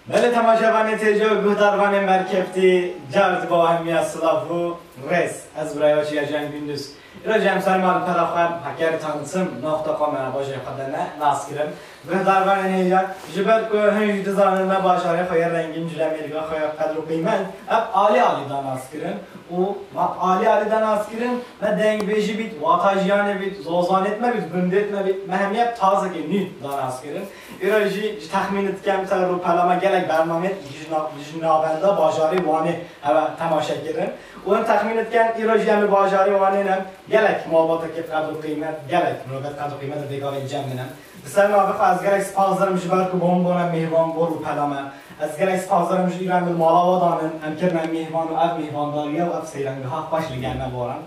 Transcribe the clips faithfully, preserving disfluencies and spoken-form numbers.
Belê temaşevanê têce û guhdarvanên berkeftî, car di bo hemiya silav û rêz. Ez birayê we Çiya Can Gündüz. Îro jî em ser mal pera xwe, heker tanîtim nokta com e, bajê xwe de ne nas kirin. Guhdarvanên hêja, ji ber ku hin jî dizanin me bajarê xwe yê rengîn, Culemêrga xwe ya qedr û qîmet, ev alî alî da nas kirin û me alî alî da nas kirin, me dengbêjî bît, wata jiyanê bît, zozanêt me bît, gundêt me bît, me hemiya bi tazekê nû da nas kirin. Îro jî ji texmîn dikem ser rûpela me gelek bernameyê ji na-, ji navenda bajarê Wanê heve temaşe kirin. Û em texmîn dikin, îro jî em li bajarê Wanê ne, gelek malbateke qedr û qîmet, gelek mirobet qedr û qîmet vê gavê li cem min e. Bi ser navê xwe ez gelek spas dikim ji ber ku bo min bûne mêhvan bo rûpela me. Ez gelek spas dikim ji îro em li mala we danin, em kirine mêhvan û ev mêhvandariya û ev seyrangeha xweş li gel me boran.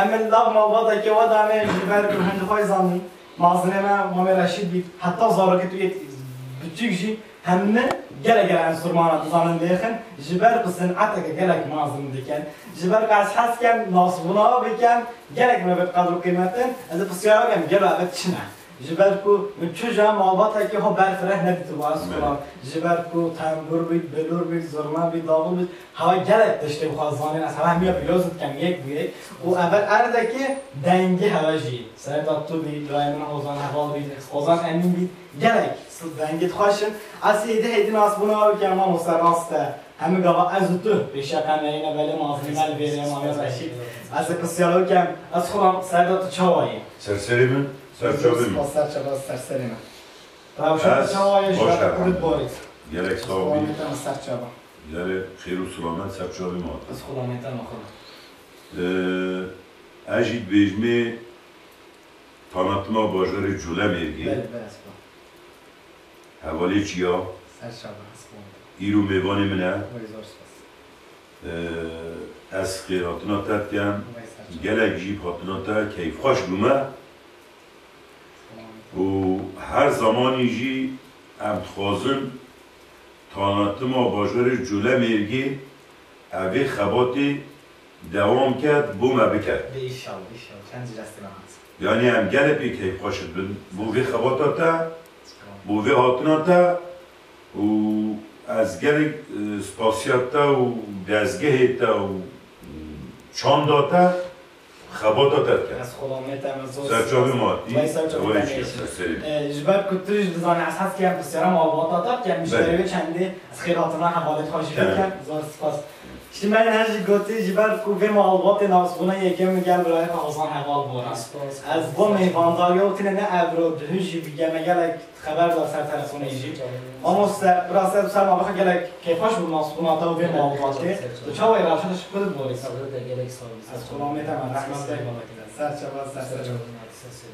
Em li nav malbateke we dane ji ber ku hin xwe zanin. Mazinê me Mamê Reşîd bî, heta zarokê tu yê biçûk jî hemine gelek gelek enstrumana dizanin lêxin, ji ber ku sineteke gelek mezin dikin. Ji ber ku ez hez kem nasbûna bikim, gelek mirov bi qedr û qîmet in, ez ê pisyara bikim, gelo ev çi ne? Ji ber ku min çû ji malbatekî xwe berfireh nedîtibû ez xwe. Ji ber ku tembûr bît, bilûr bît, zurna bît, davul bît, hewa gelek tiştê bi xwe zanîn, ez hewa hemiya pîroz dikim, yek bi yek. Û ev erdekê dengê hewa jî. Serda tu bî, birayê min Hozan Heval bî, Hozan Emîn bî, gelek dengê xweş in. Ez êdî hêdî nasbûna ew ke mamoste rast e. Hemî gava ez û tu pêşiya kamerayê ne, belê mazî me li vêrê Mamê Reşîd. Ez ê pisyara bikim, ez xwe Serda tu çawa yî? Ser serê min, ser çavê min. Spas, ser çava, ser serê min. Rewşa te çawa ye, ji ber ku tu borît? Gelek sax bî. Selamet em ser çava. Gelek xêr û selamet ser çavê me hatin. Ez xulamê te me xwe. Ee, ez jî dibêjimê Tanatima bajarê Colemêrgê. Belê, belê, spas. Hevalê Çiya. Ser çava, spas. Îro mêvanê min e. Wey zor spas. Ee, ez xêrhatina te dikem. Wey ser çava. Gelek jî bi hatina te keyfxweş bûme. Û her zemanî jî em dixwazin tanatima bajarê Colemêrgê ev ê xebatê dewam ket, bo me biket. Bê, înşallah, înşallah. Çend jî destê me hat. Yanî em gelek pê keyfxweş dibin bo vê xebata te, bo vê hatina te û ez gelek, e, spasiya te û dezgehê te û, e, çanda te Xebata te dikim. Ez xulamê te me zor. Ser çavê me hatî. Vay ser çavê te neyşin. Ser serê. E, ji ber ku tu jî dizanî ez hez kiya pisyara malbata te dikim, ji ber wê çendê ez xêrhatina hevalê xwe jî bikim. Zor spas. Ji me ne jî gotî, ji ber ku vê malbatê nasbûna yekem min gel birayê xwe Hozan Heval bora. Spas. Ez bo mêvandariya û tine ne evro, duhû jî bi geme gelek Xeber da ser telefonê jî. Mamoste, biraz ser ser ma bixe gelek keyfxweş bû nasbûna te û vê malbatê. Tu çawa yî, rewşa te ji ku diborî? Sağlık da gerek sağ olun. Ez xulamê te me, rehmet te. Ser çava, ser ser.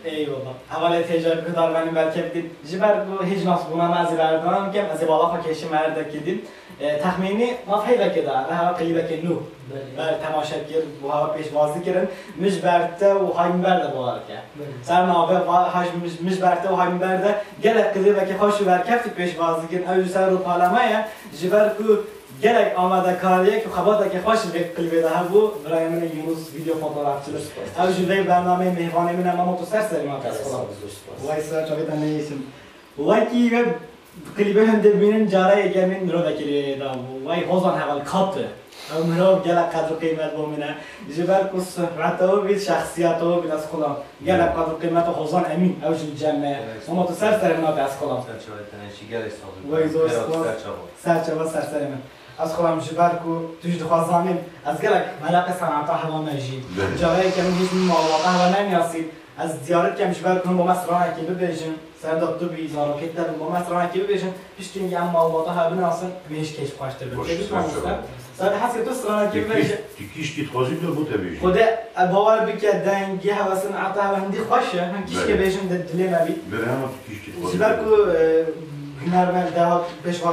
Eyvallah. Hevalê têce guhdarvanên berkeftî. Ji ber ku hêj nasbûna me ez ê berdewam bikim, ez ê bala xwe kêşim erdekê din. E, texmînî maf heyvekê de, reha qilîbekê nû. Belê. Ber temaşe kir, û hewa pêşwazî kirin. Min ji ber te û hay min ber de bawer ke. Belê. Ser navê va-, hay min, min ji ber te û hay min ber de gelek qilîbekê xweş û berkeftî pêşwazî kirin. Ew ji ser rûpala me ye. Ji ber ku gelek amadekariyek û xebatekê xweş li vê qilîbê de hebû, birayê min ê Yunus, vîdeo fotoğrafçilik. Ew ji vê bernameyê mêvanê min e, mama tu ser serê me, ez xulam. Way ser çavê te neyêşim. Wekî we klîbê hûn dibînin, cara yekemîn mirovekî lê da bû. Wey Hozan Heval kat e. Ew mirov gelek qedr û qîmet bo min e. Ji ber ku suhreta we bît, şexsiyeta we bît, ez xulam. Gelek qedr û qîmeta Hozan Emîn, ew jî li cem me ye. Evet. Ama tu ser serê min hate, ez xulam. Ser çavê te neyşî, gelek sağ ol. Wey zor spas. Ser çava. Ser çava, ser serê min. Ez xulam ji ber ku tu jî dixwaz zanîn, ez gelek meleqê senata hewa me jî. Belê. Cara yekemîn hîç min malbata hewa neniyasî. Ez ziyaret kem ji ber ku hûn bo me stranekê bibêjin, serda tu bî, zarokêt te bin bo me stranekê bibêjin, piştî hingî em malbata hev binasin, em hêj keyfxweştir bin. Baş, têbî ser mamoste. Ser hez ke tu stranekê bibêjin. Tu kîşkî dixwazî tu bo te bêjî. Xwedê, e, bawer bike, dengê hewe, sineta hewe hindî xweş e. Hin kîşkê bêjin di dilê me bî. Belê, hema tu kîşkî dixwazî. Ji ber ku, e, hunermend deha pêşva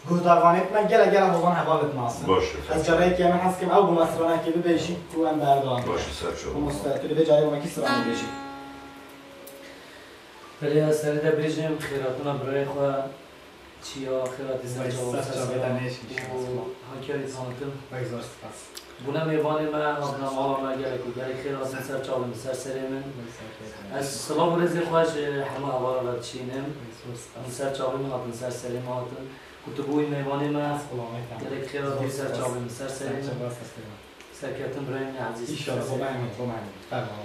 Guhdarvanêt me gelek gelek Hozan Heval dinasin. Baş e, ser çava. Ez careyekê min hez kim ew bo me stranekê bibêjî ku em berdewam bikin. Baş e, ser çava. Mamoste, tu li vê carê bo me kî stranê bêjî? Belê, ez serê de bêjim, xêrhatina birayê xwe, Çiya, xêrhatî ser çava, ser çavê te nêşin. Û hakerê tanîtim. Pek zor spas. Bûne mêvanê me, hatina mala me, gelek û gelek xêr hatin ser çavê min, ser serê min. Ez silav û rêzê xwe ji hemû hevalan re dişînim. Pek zor spas. Hatin ser çavê min, hatin ser serê min hatin. Ku tu bûyî mêvanê me, gelek xêr hatî ser çavê min, ser serê min. Serkeftin birayê min ezîz. Înşallah, bo me emîn, bo me emîn. Ferma,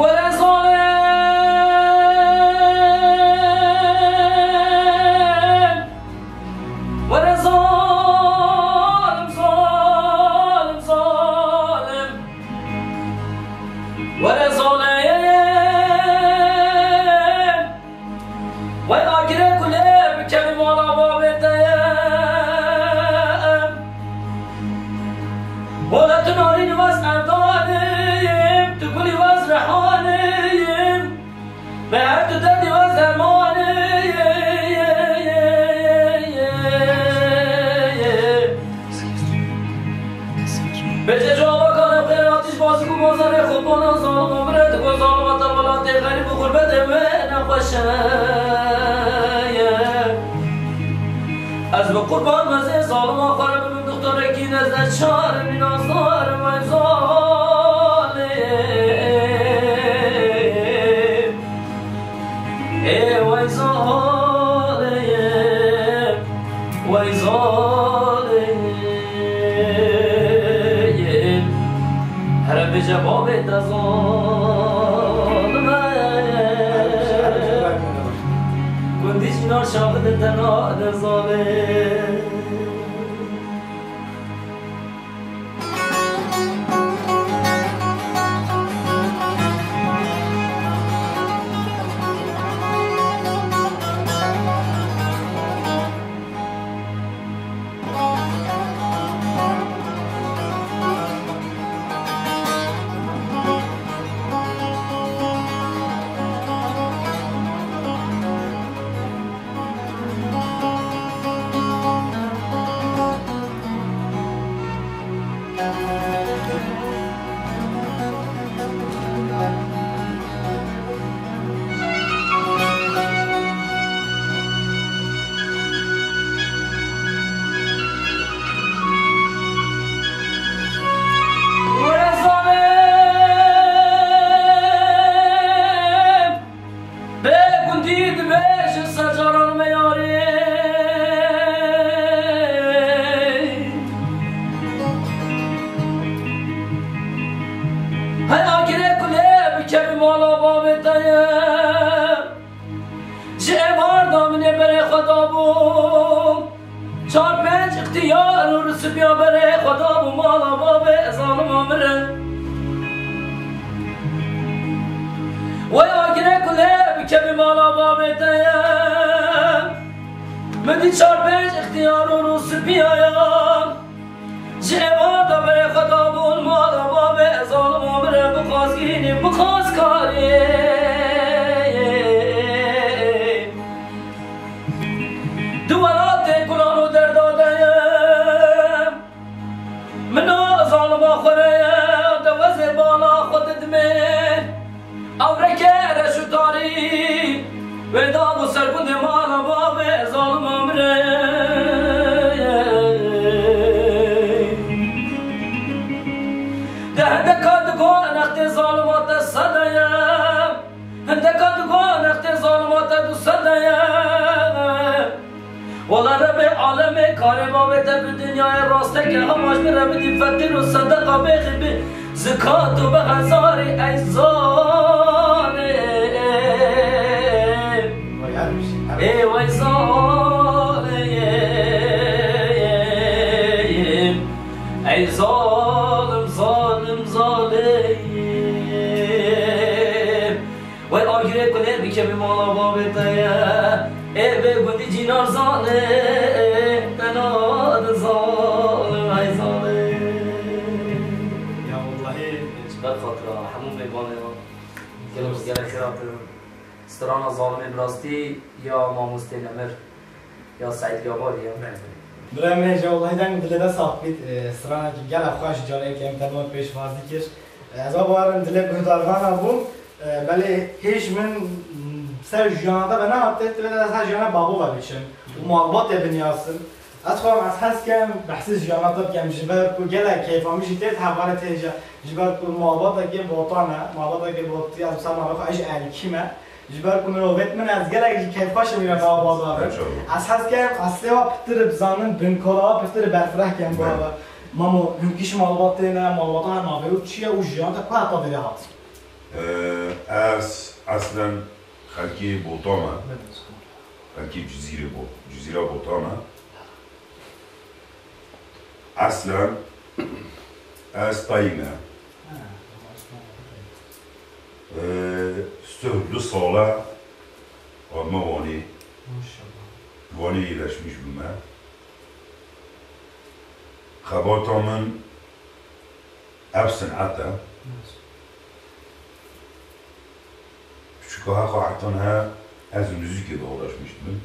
Were zalim, were zalim, zalim, zalim. Were zalim. Wey agirê kulê bikevî mala bavê te ye. Wele tu narîn wez evdanîm, tu gulî wez rehanîm. Me her tu derdî wez dermanîm. Bêje cewaba kane xêr hatîş bazik û bazarê xwe bana zalima min re digo zalima te welatê xerîb û xurbetê me nexweş e. Ez bi qurban mezê zalima xwe re bibim, doktorekî nezde çar mîna zar me zalê. Ê wey zalê, wey zalê. Here bêje bavê te zalim e. Gundî jî nar şaxidin te nade zalê. Bê gundî dibêjin ser caran me yarê. Hey agirê kulê bikevî mala bavê te ye. Ji êvarda min ê berê xwe dabû. Çar pênc îxtiyar û risipiya berê xwe dabû mala bavê zalima min re. Wey agirê kulê bikevî mala bavê te ye. Min dî çar pênc îxtiyar û rûspiyaya ji êvarda berê xwe dabûn mala bavê zalima min re bixwaz gînî bixwaz karî. Di welatê gulan û derda de ye. Min a zalima xwe re ye, de wezê bala xwe didimê. Ewreke reş û tarî wê dabû ser gundê mala bavê zalima min re ye. De hindeka digo nextê zalima te sede ye. Hindeka digo nextê zalima te du sede ye. Wela Rebê alemê karê bavê te bi dinyayê rasteke hemaş bi re bidî feqîr û sedeqa bêxî bi zikat û bi hezarî ey zalê. Ê wey zalê. Ey zalim, zalim, zalim. Wey agirê kulê bikevî mala bavê te ye. Ê vê gundî cînar zalê. Te na Strana Zalimê Bi Rastî ya Mamostê Nemir ya Seîd Gabarî ye. Birayê min hêja wellahî deng dilê de saf bît. E, stranekî gelek xweş, careke em te pêşwazî kir. E, ez bawer im dilê guhdarvana bû. E, belê hêj min ser jiyana te ve nehat, divê de ser jiyana bavo ve biçim. Û malbatê binyasim. Ez xwe ez hez kem behsê jiyana te bikem, ji ber ku gelek keyfa min jî tê hevalê tê hêja. Ji ber ku malbatekê botan e, malbatekê botî ez ser navê xwe ez ji Elkî me. Ji ber ku mirovêt min ez gelek jî keyfxweş im vî re nava bazar. Maşallah. Ez hez kem ez sêwa pitir bizanin, binkola pitir berfireh kem bu Evet. hava. Mamo, hinkî ji malbatê ne, malbata her navê û çi ye û jiyan te ku heta vêrê hat? Ee, ez eslen xelkê Botan me. Evet. Xelkê Cizîrê Bo-, Cizîra Botan me. Eslen ez tayî me. Ha, Ee, sih du sale hatime Wanê. Maşallah. Wanê yerleşmiş bûme. Xebata min ev sinet e. Maşallah. Piçûka xwe hetan he ez muzîkê de uğraşmiştim.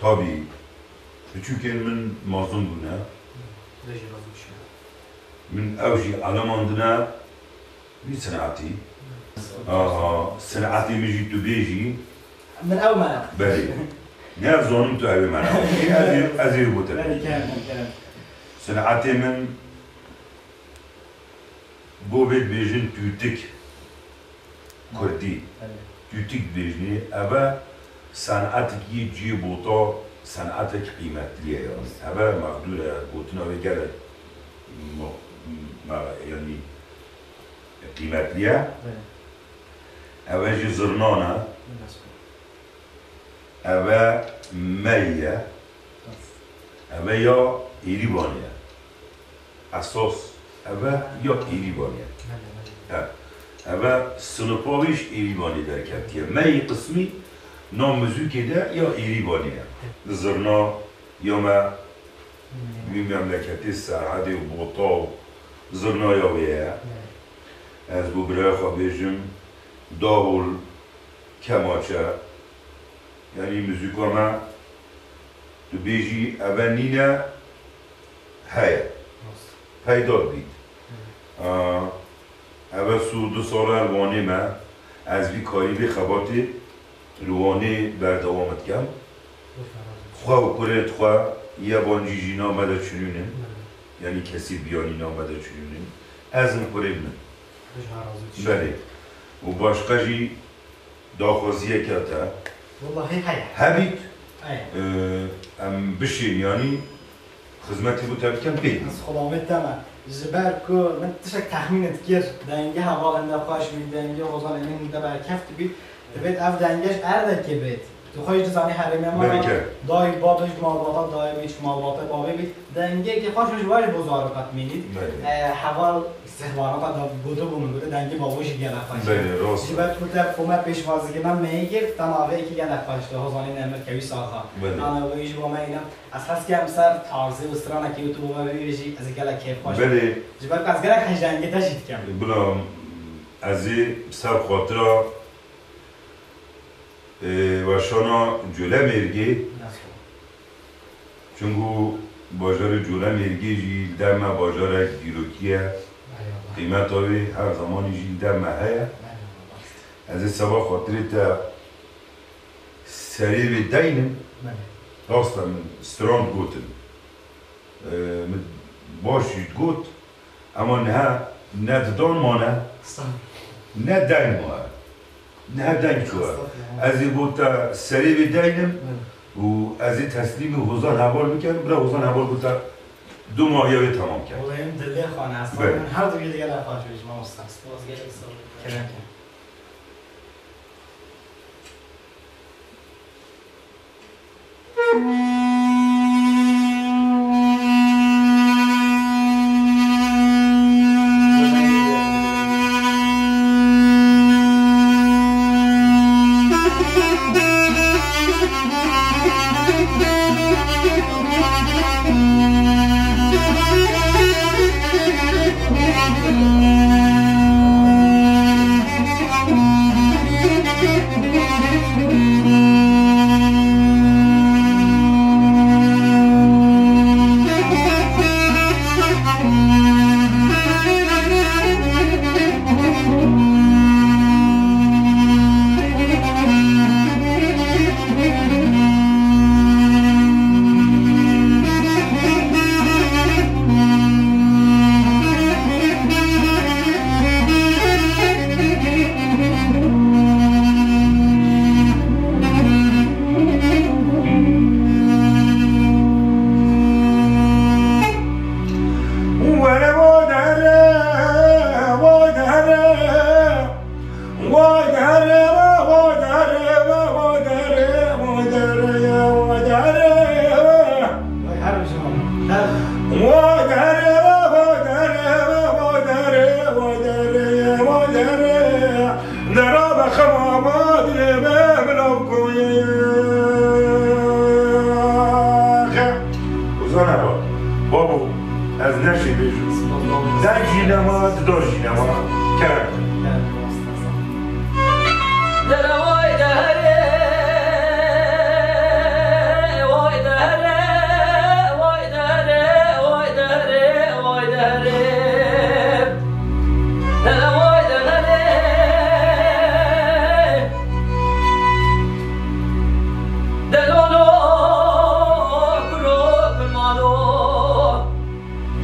Tabî, piçûkên min mezin bûne. Min ew jî elemandine vî sinetî. Aha, sinetê min jî tu bêjî. Min ew mene. Belê. Ne ez zanim tu ew ê mene. Ez ê, ez ê bo te Belê, bêjim. Kerem, kerem. Sinetê min Bo vê dibêjin tûtik. Kurdî. Evet. Tûtik dibêjinê. Eve senetikî cihê Bota senetek qîmetlî ye yanî. Eve mexdûr e, gotina wê gelek me-, me-, yanî qîmetlî ye. Evet. Eve jî zirnan e. Evet. Eve mey e. Eve ya Êrîvanê ye. Esas eve ya Êrîvanê ye. He. Eve sinifa wî ji Êrîvanê derketiye. Meyê qismî na muzîkê de ya Êrîvanê ye. Zirna ya me wî memleketê Serhedê û Bota û zirna ya wê ye. Ez bo birayê xwe bêjim, dahol, kemaçe, yanî muzîka me, tu bêjî eve nîne, heye. Rast. Peyda dibît. Hı. Aa, eve sî û du sal e li Wanê me, ez vî karî vê xebatê li Wanê berdewam dikem. Xwe û kurê xwe, yebancî jî na me de çinûnin. Hı. Yanî kesî biyanî na me de çinûnin. Ez in kurê min. Belê. Û başqa jî daxwaziyeke te Wellahî heye. hebît, Heye. e, em bişên yanî xizmetê bo te bikin pê. Ez xulamê te me. Ji ber ku min tiştek texmîn dikir, dengê hevalên de xweş bî, dengê Hozan Emîn de berkeft bî, divêt ev denge ji erdekê bêt. Tu xwe jî dizanî herêmê me Belê re, ke. dayî babê ji malbata dayê bî, ji malbatê babê bî. Dengekî xweş ji we ji bo zaroka dimînît. Belê. E, heval sihvarata da goto bû min, gote dengê bavo jî gelek xweş e. Belê, rast e. Ji ber ku te bo me pêşwazîkirina meyê kir, te navê yekî gelek xweş de, Hozanê Nemir kewî saxa. Belê. Navê wî ji bo me îne. Ez hez kem ser tarzê û stranekî û tu bo me bibêjî, ez ê gelek kêfxweş bim. Belê. Ji ber ku ez gelek hej dengê te jî dikem. Bila ez ê ser xatira Ê, weşana Colemêrgê, çunku bajarê Colemêrgê jî li dem me bajarek dîrokî ye. Qîmeta wê her zemanî jî li dem me heye. Ez ê seba xatirê te serê wê deynim. Rast e, min stran gotin. Ee, min baş jî got, ema niha ne didan mane, Estağfurullah. ne deng mane. Niha deng çûye. Estağfurullah. Ez ê bo te serê wê deynim Hı. û ez ê teslîmî Hozan Heval bikim, bira Hozan Heval bo te du mahiya wê temam ke. Wela em dilê xwe ne, Belê. estağfurullah. Her du yê digel xweş bêjim, mamosta. Spas, gelek sağ ol. Kerem ke. Deng jî nema, didar jî nema. Kerem.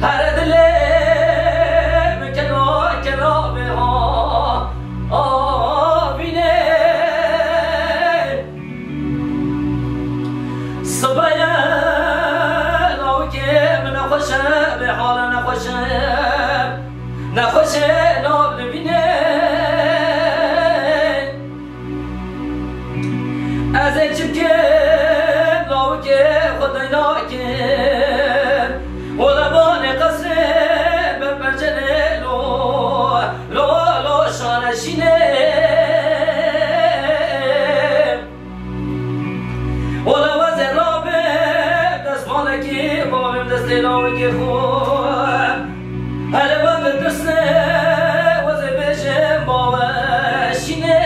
Here dilê min kena kena bê ha avînê. Sibaye lawikê min nexweş e, bê hale nexweş e, nexweş e nav dibîne. Ez ê çi bikim, lawikê xwe daynakim. Wele banê qesrê ber perçenê lo, lo, lo şane şînê. Wele wezê rabe destmalekî bavêm destê lawikê xwe. Hele ben de pirsê wezê bêjim bawe şînê.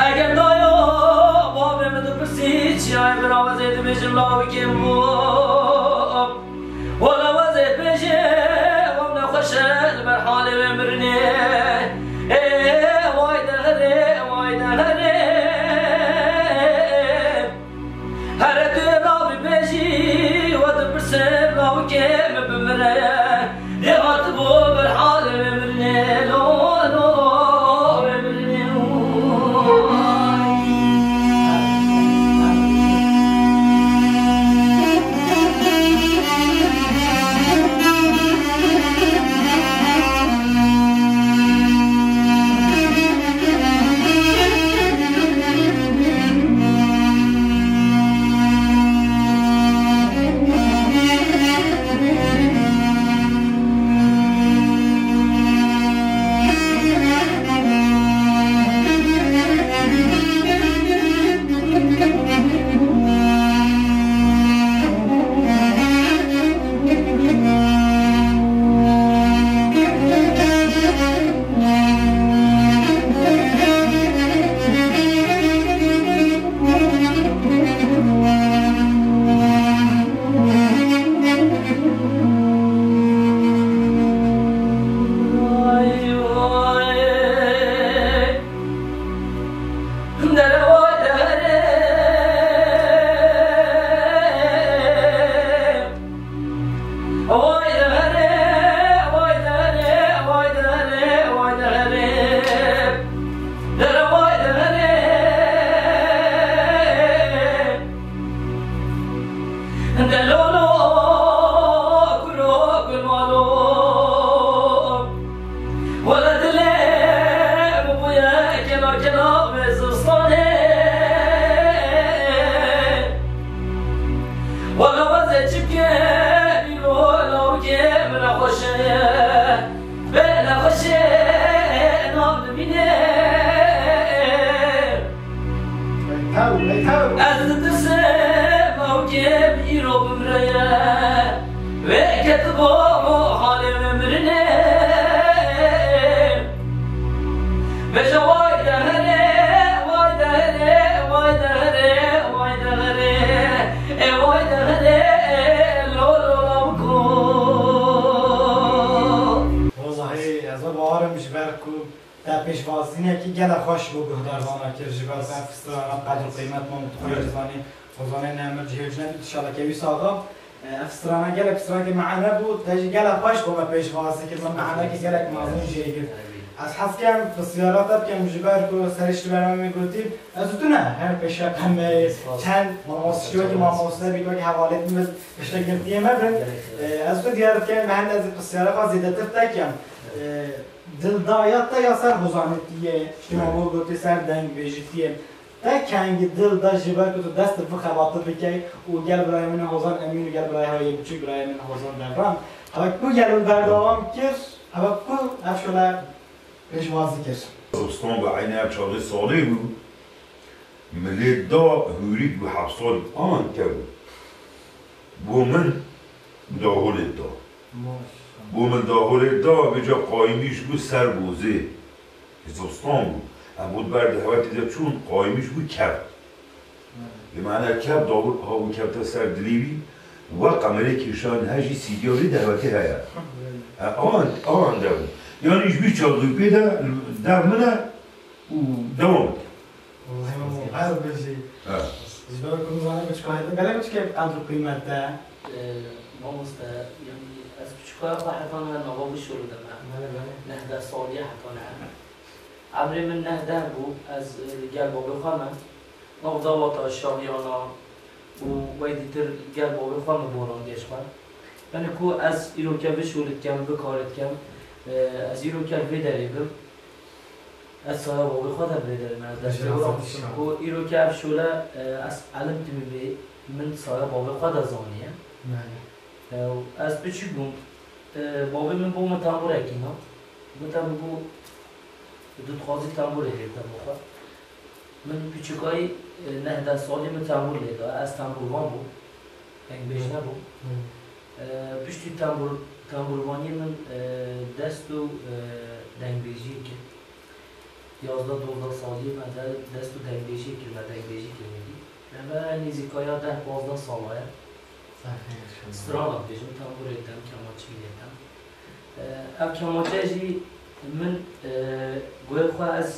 Eger daya bavê min dipirsî çiyayê bira wezê dibêjim lawikê min. Wele wezê bêjê wem nexweş e li ber halê wê mirinê. Ê way de herê, way de herê. Here tu yê rabî bêjî, we dipirsê lawikê min bimire. Yê hatibû ber halê wê mirinê, lo, lo, wê mirinê. Delolo, kulo, kulmalo. Wele dilê min bûye kela kela vê zistanê. Wele wezê çi bike îro lawikê min nexweş e. Bê nexweşê nav dibîne. Beytew, beytew. Ez ditirsim ew kêm îro bimreye. Wê ketibo halê wê mirinê. Bêje way de herê, way de herê, way de herê, way de herê. Ê way de herê, lo, lo, lawiko. Wallahî, ez bawer im ji ber ku te pêşwazînekî gelek xweş bo guhdarvana kir, ji ber ku ev strana qedr û qîmet me û tu xwe jî zanî, Hozanê Nemir cihê cine tu dişaleke wî saxa. Ev strana gelek stranekê meane bû, te jî gelek xweş bo me pêşwazî kir, me meanekî gelek mezin jê girt. Ez hez kem pisyara te bikim, ji ber ku serê ji tu bernameyê gotî, ez û tu ne, her pêşveqe me yê, çend mamoste, wekî mamoste bî, wekî hevalêt min, piştgirtiyê me bin. Ez û tu diyar dikim, me hende ez ê pisyara xwe zêdetir te kem. Dildaya te ya ser hozanetiyê, ji tu mamo gotî ser dengbêjitiyê. Te kengî dil de ji ber ku tu dest bi xebatî bikey û gel birayê min hozan Emîn û gel birayê hayê biçûk birayê min hozan Devran. Heve ku gel û berdewam kir, heve ku ev şole pêşwazî kir. Zivstan bi eynî ev çardeh salî bû, min lê da hûrî bû heft salî an kewt. Bo min Dahûlê da. Bo min dahûlê da, vêca qayîmî ji bo ser bozê. Zostan bû. Em bo ber di hewe tê de çûn, qayîmî ji bo keft. Bi mane keft, dahûl, ha bû kefte ser dilê wî, we qemerê kêşan he jî sîdiya wê di hewe tê heye. E, an, an de bû. Yanî ji vî çaxî pê de dev min e û dewam dike. Wellahî, mamo, her bijî. Ha. Ji ber ku nizane biçûka heye, gelek biçûkê bi qedr û qîmet e. Ee, mamoste, yanî ez biçûka xwe heta niha nava Vişolê de me. Belê, belê. Neh deh salî ye heta niha. Emrê min neh deh bû, ez, e, li gel babê xwe me. Nav dawata şahiyana û wey dîtir li gel babê xwe me boran geş xwe. Yanî ku ez îroke Vişolê dikem, vê karê dikem, e, ez îroke li vê derê bim. Ez saya babê xwe de vê derê me destê wira xistim ku îro ke ev şole, e, ez elim timî bê, min saya babê xwe de zaniye. Belê. E, ez piçûk bûm. E, babê min bo min tembûrekî na. Min te bû, tu dixwazî tembûrê lê bide bo xwe. Min piçûkayî, e, neh deh salî min tembûr lê da. Ez tembûrvan bûm. Dengbêj nebûm. Hı. E, piştî tembûr-, tembûrvaniyê min, e, dest û, e, dengbêjiyê kir. Yazdeh dozdeh saliyê me de dest û dengbêjiyê kir, me dengbêjî kir wekî. Eve nêzîkaya deh pazdeh sala ye. Sahi, maşallah. Strana dibêjim, tembûrê didim, kemaçî lê didim. E, ev kemaçe jî min, e, goyê xwe ez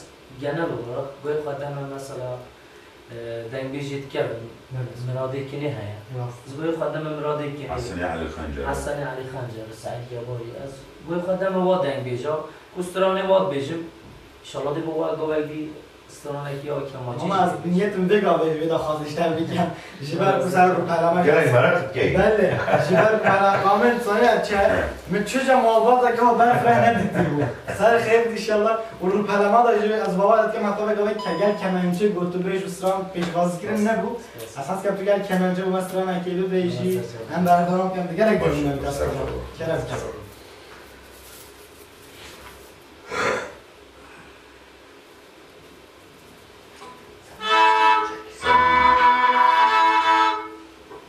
genel olarak, goyê xwe deme mesela, e, dengbêjê dikevin, Evet. miradê kinê heye. Rast. Ez goyê xwe deme miradê kinê. Hesenê Elî Xencer. Hesenê Elî Xencer, Seîd Gebarî. Ez goyê xwe deme wa dengbêja, ku stranê wa dibêjim. Înşallah dê bo wa gavek dî stranekî ya kemaçî Ama jî ez bêjim. Niyetim vê gavê vê daxwazê ji te bikim. Ji ber ku ser rûpelame Gelek merak dikey. Belê. Ji ber ku mereqa min zaniya çi, min çû je malbateke wa berf re nedîtî bû. Ser xêr dî înşallah. Û rûpelema da jî ez bawer dikim heta vê gavê ke-, gel kemençê gotûbêj û stran pêşwazîkirin nebû. Ez hez kem tu gel kemençê û me stranekê bibêjî, em berdewam bikin, gelek Baş, demî me bike baş, stran. baş. Kerem, kerem.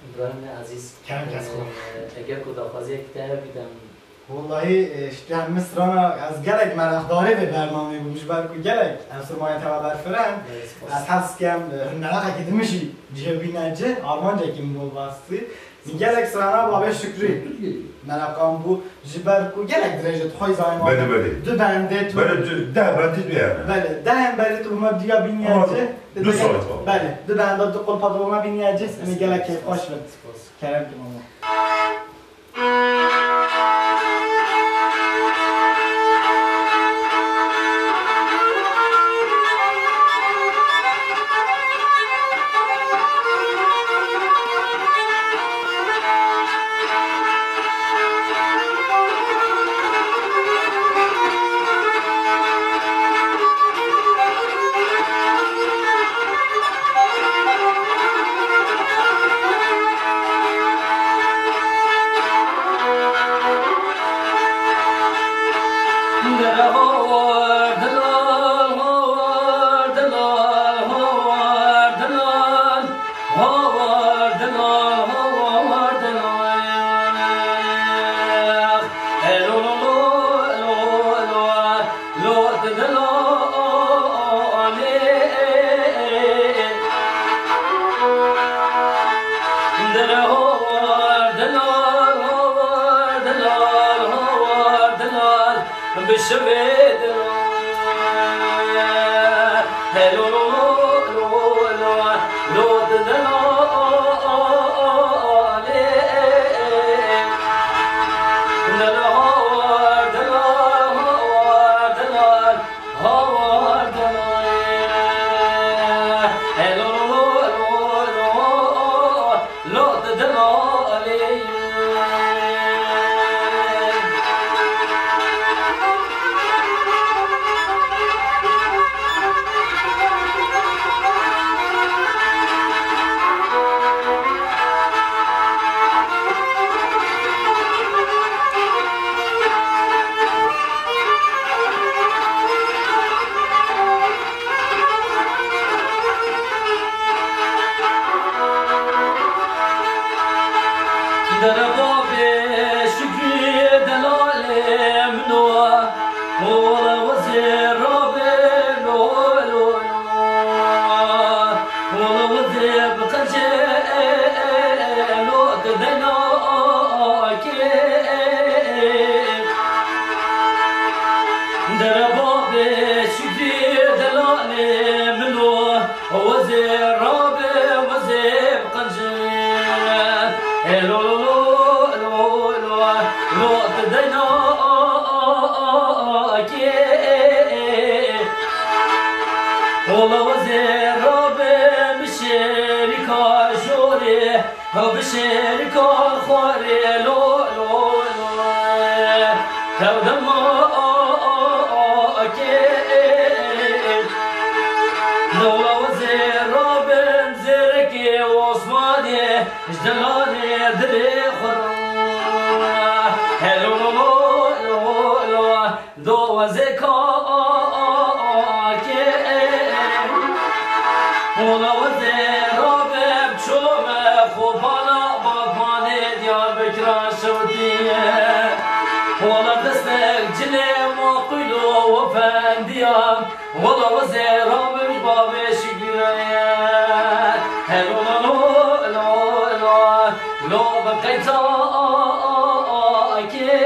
Îbrahîmê ezîz, Kerem kes xwe. e, eger ku daxwaziyek te hebe, em Wellahî, e, ji te hemî strana ez gelek meraqdarê vê bernameyê bûm, ji ber ku gelek ev sirmayê te ve berfiren. Evet, spas. Ez hez dikim, e, hin meraqekî din min jî cihê bîne cih, armancekî min bû bastî. Min gelek strana Babê Şükrî meraqan bû, ji ber ku gelek dirêj e, tu xwe zanî Belê, belê. du bendê tu Belê, du, deh bendê tu yani. Belê, dehên berê tu bi me diya bîniye Ama cih. du saet var. Belê, du benda du qulpa tu bi me bîniye cih, min gelek kêfxweş bin. Kerem ki mama. Elo lo lo lo lo lo, lo didena ke. Ola wazê rabe bişerîka jorê, ha bişerîka xwarê lo lo lo. Hevdema ke. Ola wazê rabe zêrekê Osmanê. Ji delalê dilê xwe ra. Helo lo lo lo lo, do wezê ka ke. Ola wezê rabe çome xwe bala, bak banê Diyarbekira şewtiye. Ola destek cilê maqîlo wefendiya. Wala wazê rabe ji babê şikiraye. Helo lo lo lo lo, lo bi qeyta ke.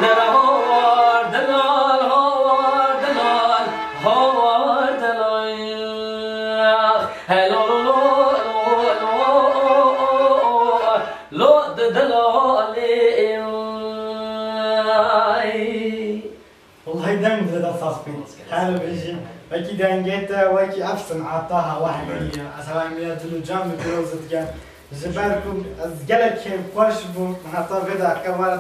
Nere hawar delal, hawar delal, hawar delal. Helo lo lo lo lo, lo de delalê. Wellahî deng dide sax bî. Her bijî. Wekî dengê te, wekî ev sineta hewa hemî ye. Ez hewa hemî ye, dil û can bi pîroz dikim. Ji ber ku ez gelek kêfxweş bûm, heta vê deqe were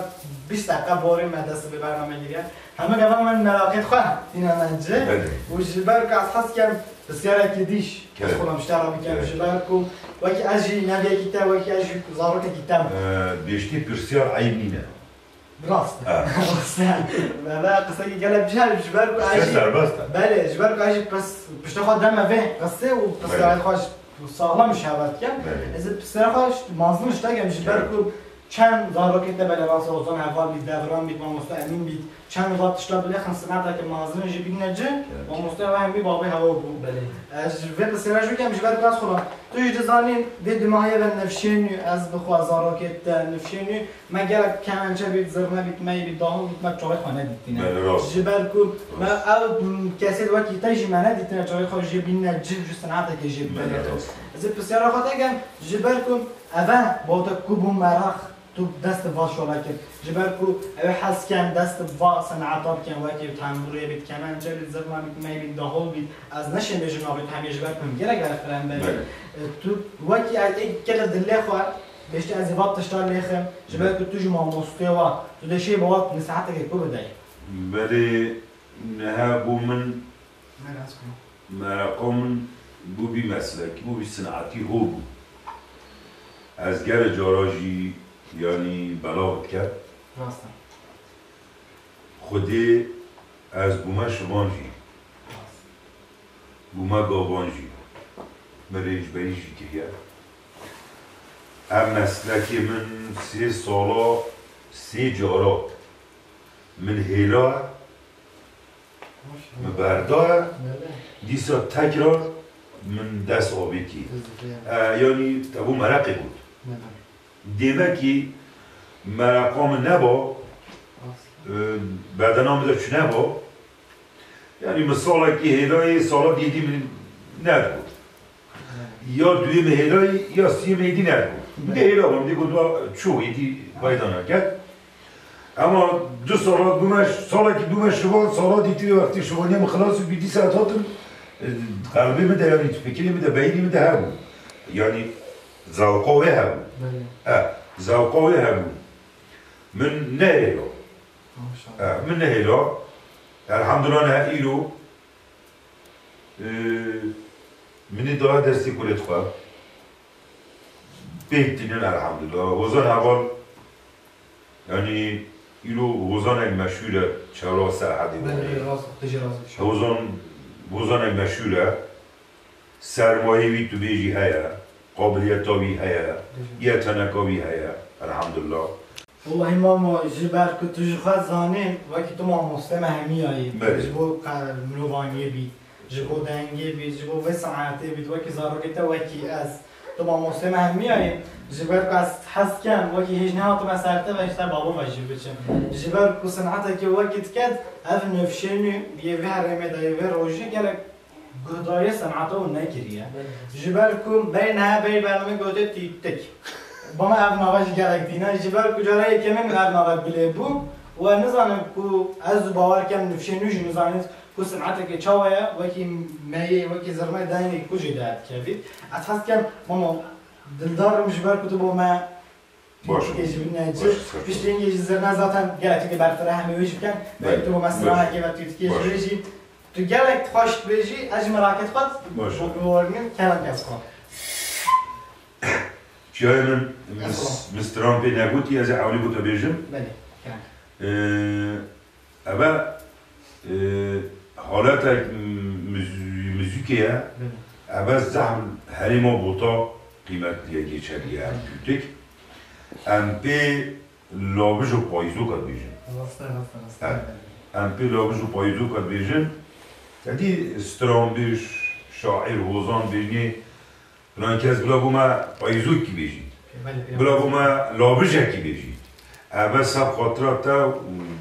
bîst deqe borî me dest bi bername giriye. Hemû gava min meraqê xwe tîne me ci. Belê. Û ji ber ku ez hez kem pirsiyareke dîş, ez Belê. xwe ji te re bikim. Belê. Ji ber ku wekî ez jî neviyekî te, wekî ez jî zarokekî te me. Ee, bêştî pirsiyar eyb nîne. Rast. Ha. Rast e. Valla qiseyekî gelek cihel ji ber ku Qise ez jî serbest e. Belê, ji ber ku ez jî pis, pişta xwe deme vê qisê û Belê. qiseyê xwe ji saxlem ji hev dikim. Belê. Ez ê pirsê xwe ji, mazin ji te kem ji ber Evet. ku çend zarokê te belê rast Ozan Heval bît, Devran bît, Mamoste Emîn bît, çend va tişta bilêxin sineteke mazin jî bîne ci, Evet. Mamoste Heval hemî babê hewa bû. Belê. Ez ji vê qisê re jî kem ji ber ku ez xwe tu jî dizanî vê dimahiye ve nifşên nû ez bi xwe zarokê te nifşên nû Me gelek kemençe bît, zirne bît, mey bît, dahû bît, me çavê xwe nedîtine. Belê, rast. Ji ber ku me Rast. ew, m, kesê wekî te jî me nedîtine, çavê xwe jê bînine cih, ji sineteke jê Belê, bibêne. rast. Ez ê pirsyara xwe te kem, ji ber ku eve bo te ku bû meraq, tu dest va şola kir. Ji ber ku ew hez ken dest va sineta bikin, wekî tembûrê bît, kemençe bît, zirne bît, mey bît, dahû bît, ez neşêm bêjim navê te hemî ji ber ku min gelek gelek firem bêjim. Belê. E, tu wekî ez ê gelek dilê xwe Bêşte ez ê va tişta lêxim, ji ber ku tu ji mamostê wa, tu dê şê bi wa nesiheteke ku bidey. Belê, niha bû min, Meras ku. mereqa min bû bî meslekî, bû bî sinetî hol bû. Ez gelê cara jî, yanî belav dikem. Rast e. Xwedê ez bûme şivan jî. Rast. Bûme gavan jî, min rêncberî jî kiriye. Ev meslekê min sê sala, sê cara min hêla, min berda, dîsa tekrar min dest avêtî. E, yanî te bû mereqê got. Demekî mereqa min neba, e, bedena min de çi neba, yanî min salekî hêlayê, sala dîdî min nedigot. Ya duyê min hêlayê, ya siyê min êdî nedigot. Min dê hêla bûm, dê got, "Wa çû, êdî fayda nake." Ema du sala bûme, salekî bûme şivan, sala dîtirê wextê şivaniya min xilas bû, dîsa ez hatim, e, qelbê min de, yanî fikirê min de, beynî min de hebû. Yanî zewqa wê hebû. Belê. E, zewqa wê hebû. Min nehêlo. Maşallah. E, min nehêlo. Elhamdulillah niha îro, e, min ê daye destê kurê xwe. Pêk tînin elhamdulillah. Hozan heval, yanî îro hozanek meşhur e, çewra Serhedê Belê, Wanê. rast, tu jî rast dişî. Hozan, hozanek meşhur e. Sermayê wî tu bêjî heye, qabiliyeta wî heye, Bêjî. yeteneka wî heye, elhamdulillah. Wellahî mamo, ji ber ku tu ji xwe zanî, wekî tu mamoste me hemî yayî. Belê. Ji bo qe-, mirovaniyê bî, ji bo dengê bî, ji bo vê saetê bî, wekî zarokê te, wekî ez. Tu mamoste me hemî yayî. Ji ber ku ez hez kem, wekî hêj nehatime ser te ve, ji te babo ve jî biçim. Ji ber ku sinetekê wekî diket, ev nifşê nû, yê vê herêmê de, yê vê rojê gelek guhdariyê seneta wan nekiriye. Belê. Ji ber ku berê niha berê bernameyê gotiye tîtik. Bana ev nava jî gelek tîne. Ji ber ku cara yekemîn min ev nava gulê bû. We nizanim ku ez û bawer kem nifşê nû jî nizanin ku seneteke çawa ye, wekî meyê, wekî zirnayê dayînê ku jê derdikevî. Ez hez kem, mama, dildar im ji ber ku tu bo me Baş. Tîtikê ji bin ne Baş, çi? Serkan. Piştî hingê jî zirna zaten gelek tîtikê berfireh em ê wê jî bikin. Belê. Tu bo me stranekê ve tîtikê ji Baş. Wê jî. Tu gelek xweş dibêjî, ez jî meraket xwe Baş. Bo biwarînim, kerem kes xwe. Çiyayê min, Estağfurullah. Mis-, min stran pê negotî, ez ê ewlî bo te bêjim. Belê, kerem. Ee, Eve, e, haletek miz-, muzîkê ye. Belê. Eve zehf herêma Bota qîmetliye, geçerliye, em tûtik. Em pê labij û payîzoka dibêjin. Rast e, rast e, rast e. Evet. Em pê labij û payîzoka dibêjin. Te dî stranbêj, şaîr, hozan bêjnê, Filan kes bila bo me payîzokî bêjî. Belê, belê. Bila bo me labijekî bêjî. Eve ser xatira te û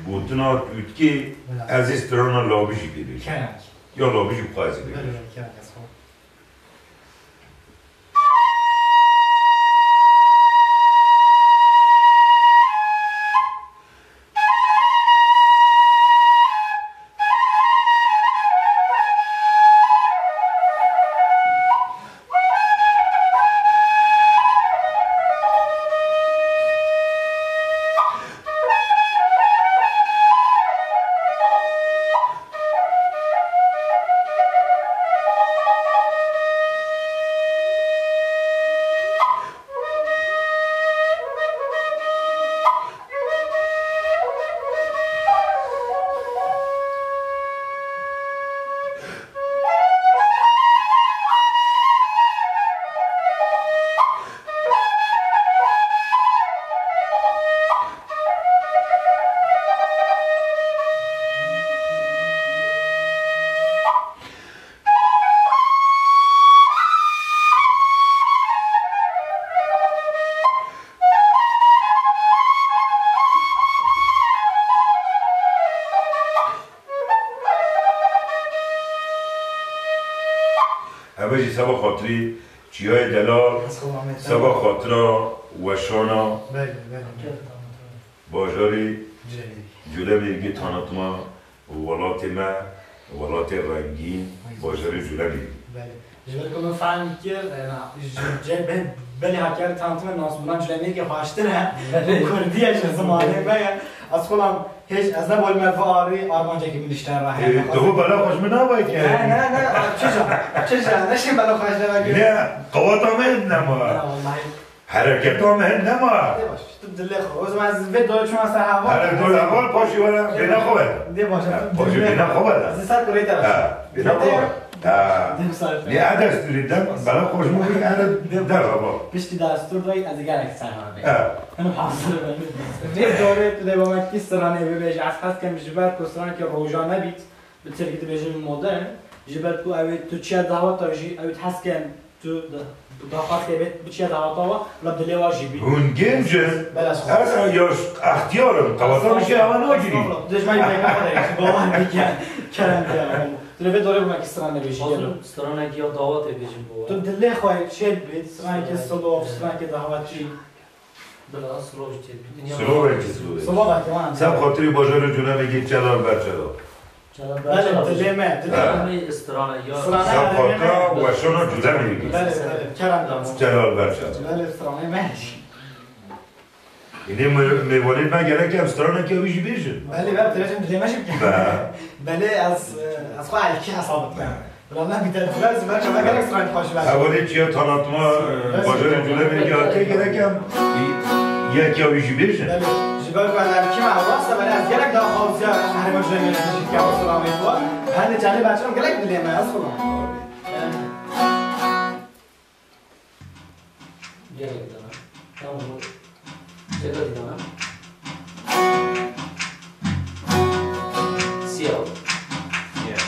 gotina tûtkê Belê. Ez ê strana labijî pê bêjim. Kerem. Ya labijî bi xwe ez ê pê Belê, bêjim. Belê, kerem, ez xwe. Eve jî seba xatirî Çiyayê Delal, seba xatira weşana Belê, belê, belê. Bajarê Culemêrgê. Culemêrgê tanıtma welatê me, welatê rengîn, bajarê Culemêrgê. Belê. Ji ber ku min fehm kir, e, na, ji cê be-, belê hakiyarê tanıtma nasbûna Culemêrgê xweştir e. Belê. Kurdî ye ji zimanê me ye. Ez xulam hêj, ez ne bol me ve arî armancekî min dişten re heye. E, tu bela xweş min navay ki. Ne, ne, ne, çi ja, çi ja, ne şî bela xweş navay ki. Ne, qewata me nema. Ne, wallahî. Hereketa me hin nema. Dê baş, tu dilê xwe. O zaman ez vê dore çûma ser heval. Hele dore heval, paşî were, bêna xwe were. Dê baş, Ha, tu paşî dilê bêna xwe were. Ez ser kurê te Ha, bêna xwe were. Ha. Dê baş. Lê ez destûrê dem, bela xwe ji min bû, hele Dê der baş. Heval. Piştî destûr dayî, ez gelek ser heval bê. Ha. Hinim hazir be. Vê dore tu dê bana kî stranê bibêje, ez hez kem ji ber ku stranekê rojane bît. Bi tirkî dibêjin modern, ji ber ku ew ê tu çiya daweta jî, ew ê hez ken tu da-, daxwaz ke bê, bi çiya daweta wa, bila dilê wa jî bî. Hûn genc in. Bela sor. Ez yaş extiyar im, qewata min jî hewa nagirî. Estağfurullah. Tu dê ji me yê peyva xwe derê, ji bawer bike, kerem ke. Tu dê vê dorê bime ki strane bêjî, gelo. Stranekî ya dawetê bêjin bo we. Tu dilê xwe çê bî, stranekî Stranekî. Silof, stranekî dawetî. Bila, Silovekî. Silovekî, Silovekî. Silovekî, wan. Ser xatirî bajarê Culemêrgê Celal Berçela. Celal Belê, Berçela. Dilê me, dilê Ha. me. Em ê strana ya. Strana Ser ya, xatira dilê me. Weşana Culemêrgê. Belê, belê, kerem da. Celal Berçela. Belê, stranê me. Yine mê-, mêvanê me gerek em straneke wî jî bêjin. Belê, belê, dilê me jî bikin. Be. Belê, ez, ez xwe elkî hesab dikim. Be. Bila ne bîte, tu ez belki me gerek stranê xweş ver. Hevalê çiya tanatma, e, bajarê Culemêrgê hatiye gerek em, e, yek ya wî jî bêjin. Belê, ji ber ku ez erkî me, wasa belê ez gerek daxwaziya herêma Culemêrgê jî dikem, silamê xwe. Hende canê berçem gelek dilê me, ez xwe. Gelek dana. Tamam, bu. Cevdet dana. Siyah. Siyah.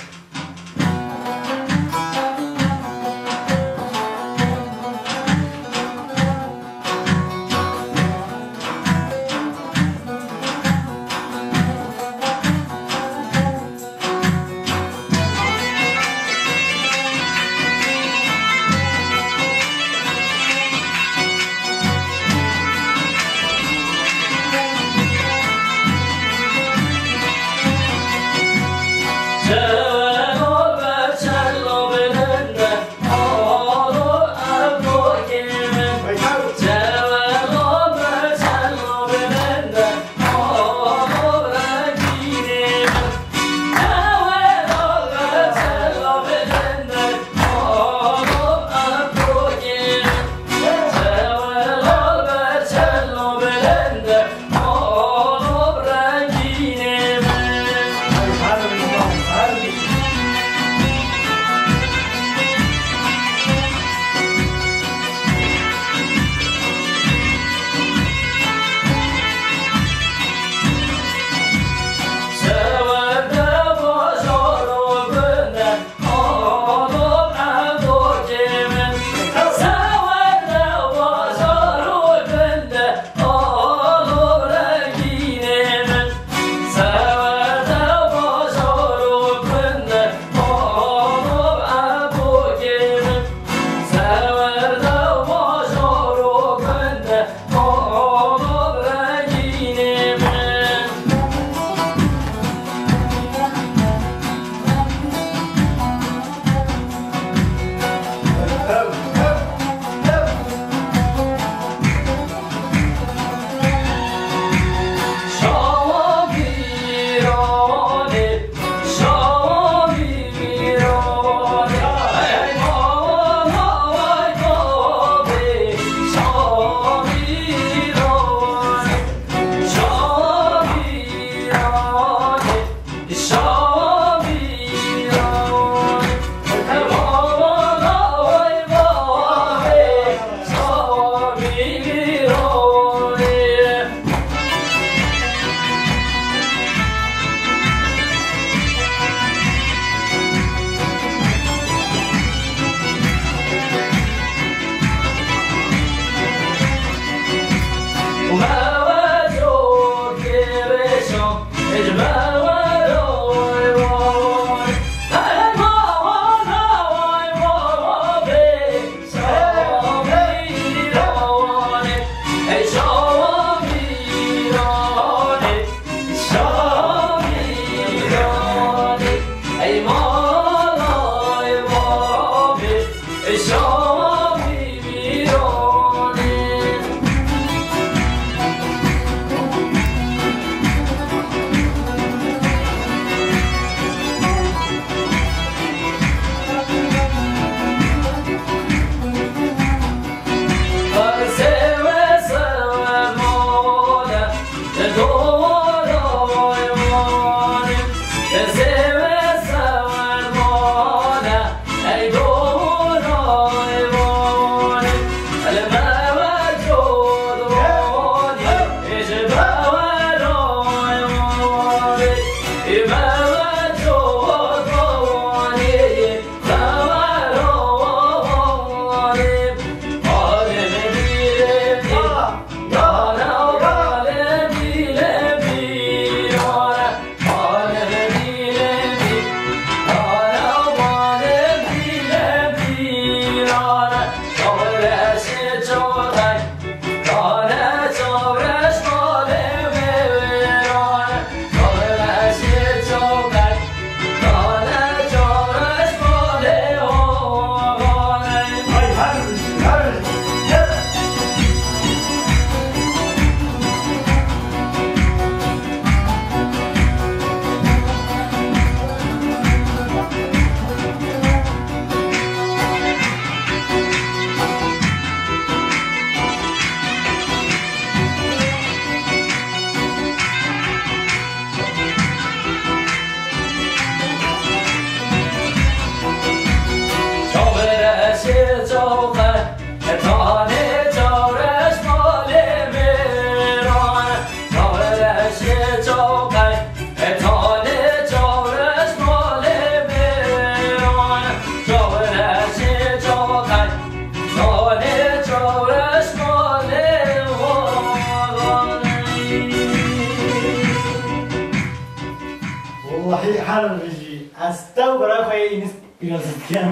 Çawqe, e tanê çawreş malê mêran, çawreşê çawqe, e tanê çawreş malê mêran, çawreşê çawqe, tanê çawreş malê mêran. Wallahî her bijî ez tew bera xwe yê Înis Pîroz dikim.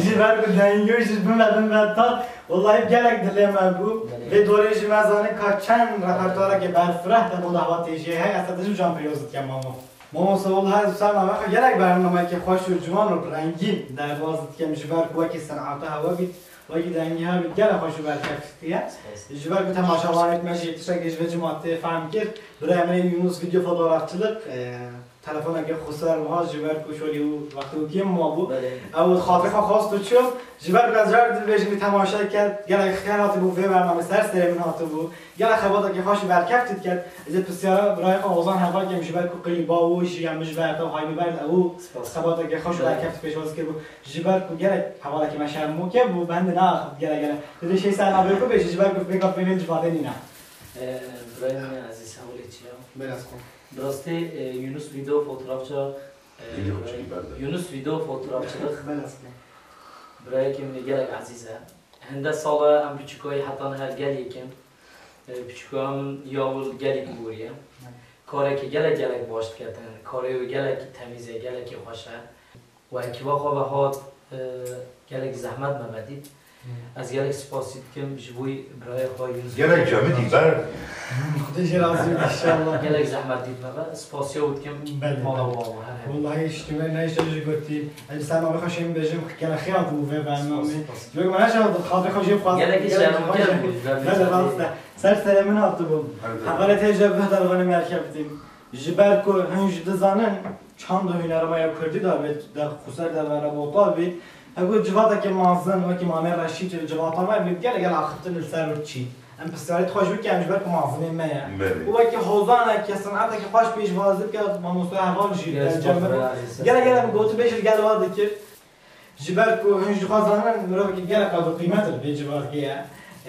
Ji ber ku dengê wî ji bin ve bin ve tat, wellahî gelek dilê me bû. Belê. Vê dorê jî me zanî ka çend repertuarekê berfireh de bo dehwa têjiyê heye, ez te dijim can pîroz dikim, mamo. Mamoste, wellahî ez ser navê xwe gelek bernameyekê xweş û ciwan û rengîn derbaz dikim, ji ber ku wekî senata hewe bît, wekî dengê hewe bît, gelek xweş û berkeftiye. Spas. Ji ber ku temaşevanêt me jî tiştekê ji vê cimatê fehm kir, birayê min ê Yunus, video fotoğrafçılık, e, telefonekê xweser wiha ji ber ku şolî û wextê û kêm mabû. Belê. Ew xatirê xwe xwest û çû. Ji ber ku ez car dibêjim, wî temaşe kerd, gelek xêr hatibû vê bernamê, ser serê min hatibû. Gelek xebatekê xweş û berkeft diket. Ez ê pisyara birayê xwe Ozan Heval kem, ji ber ku klîba wî jî em ji ber te hayî ber ew Spas. Xebatekê xweş û Belê. Berkeft pêşwazî kiribû. Ji ber ku gelek hevalekê me şerm û kêm bû, bi hindê neaxift gelek gelek. Divê şey ser navê xwe bêjî, ji ber ku vê gavê vê civatê nîne. Ee, Birayê min ezîz, hevalê çi ya? Belê, ez xwe. Bi rastî, e, Yunus Video fotoğrafça, e, Yunus Video fotoğrafçılık. Belê, ez xwe. Birayekê min ê gelek ezîz e. Hinde sal e em piçûkayî heta niha li gel yek in. E, piçûka min ya wil gelek boriye. Belê. Karekî gelek gelek baş diketin. Karê wê gelek temîz e, gelekî xweş e. Wekî va xwe ve hat, e, gelek zehmet me vedît. Hmm. Ez gelek spasî dikim ji bo birayê xwe Yunus. Gelek cemidî ber. Xwedê jê razî bî inşallah. Gelek zehmet dît me ve. Spasiya wî dikim. Belê, mala belê. Wa wa her her. Wallahî şikime ne işte ji gotî. Ez ser navê xwe şêm bêjim, gelek xêr hatibû vê bernamê. Spas, spas. Çünkü me şahid, xatirê xwe jê xwest. Gelek gelek şermkar bû, belê, belê, rast e. Ser serê min hatibû. Her zaman. Hevalê te jê bih dervanê merkebtî. Ji ber ku hûn jî dizanin, çanda hunermaya kurdî de bêt, de xweser de vera botal bît. Heko civateke mezin, wekî Mamê Reşîd, civata me bît, gelek gelek axiftin li ser wê çî. Em pisyarî xwe ji wî kem ji ber ku mezinê me ye. Belê. Û wekî hozaneke, sineteke xweş pêşwazî bike, mamoste Heval jî, Yes, dercem me bû. Estağfurullah, estağfurullah. Gelek gelek bi gotûbêj li gel wa dikir. Ji ber ku hûn jî dixwazin mirovekî gelek qedr û qîmet li vê civakê ye.